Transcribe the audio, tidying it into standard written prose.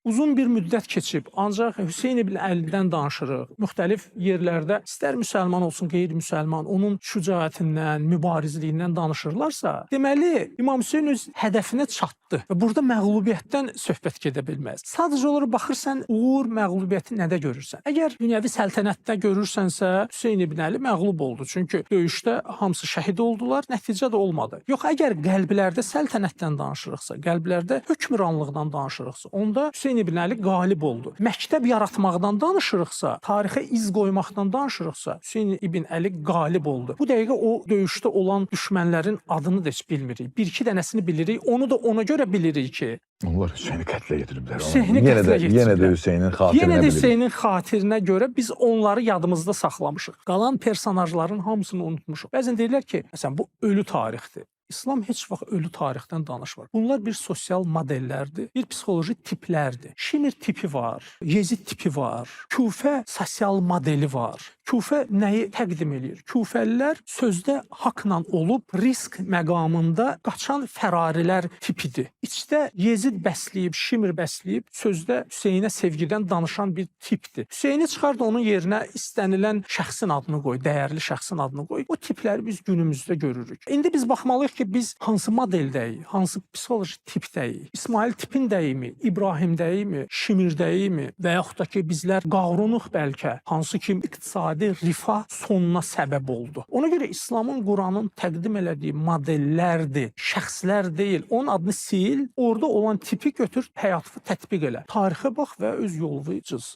Uzun bir müddət keçib, ancaq Hüseyn ibn Əlidən danışırıq. Müxtəlif yerlərdə istər müsəlman olsun, qeyri-müsəlman, onun şücaətindən, mübarizliyindən danışırlarsa, deməli İmam Hüseyn öz hədəfinə çatdı və burada məğlubiyyətdən söhbət gedə bilməz. Sadəcə olaraq baxırsan, uğur, məğlubiyyəti nədə görürsən? Əgər dünyəvi səltənətdə görürsənsə, Hüseyn ibn Əli məğlub oldu. Çünki döyüşdə hamısı şəhid oldular, nəticə də olmadı. Yox, əgər qəlblərdə səltənətdən danışırıqsa, qəlblərdə hökmranlıqdan danışırıqsa, onda Hüseyn ibn Əli qalib oldu. Məktəb yaratmaqdan danışırıqsa, tarixə iz qoymaqdan danışırıqsa, Hüseyn ibn Əli qalib oldu. Bu dəqiqə o döyüşdə olan düşmənlərin adını da heç bilmirik. Bir-iki dənəsini bilirik. Onu da ona görə bilirik ki, Onlar Hüseyni qətlə yetiriblər. Hüseyni yenə də qətlə yenə də yetiriblər. Hüseynin xatirinə Yenə də bilirik. Hüseynin xatirinə görə biz onları yadımızda saxlamışıq. Qalan personajların hamısını unutmuşuq. Bəzən deyirlər ki, məsələn bu ölü tarixdir. İslam heç vaxt ölü tarixdən danışmır. Bunlar bir sosial modellərdir, bir psixoloji tiplərdir. Şimir tipi var, Yezid tipi var, Kufə sosial modeli var. Kufə nəyi təqdim eləyir? Kufəlilər sözdə haqla olub risk məqamında qaçan fərarilər tipidir. İçdə Yezid bəsləyib, Şimir bəsləyib, sözdə Hüseynə sevgidən danışan bir tipdir. Hüseyni çıxard, onun yerinə istənilən şəxsin adını qoy, dəyərli şəxsin adını qoy. O tipləri biz günümüzdə görürük. İndi biz baxmalıyıq ki, biz hansı modeldəyik, hansı psixoloji tipdəyik? İsmail tipindəyikmi, İbrahimdəyikmi, Şimirdəyikmi və yaxud da ki, bizlər Qarunuq bəlkə, hansı ki iqtisadi rifah sonuna səbəb oldu. Ona görə İslamın, Quranın təqdim elədiyi modellərdir, şəxslər deyil. Onun adını sil, orada olan tipi götür, həyatı tətbiq elə. Tarixə bax və öz yolunu cız.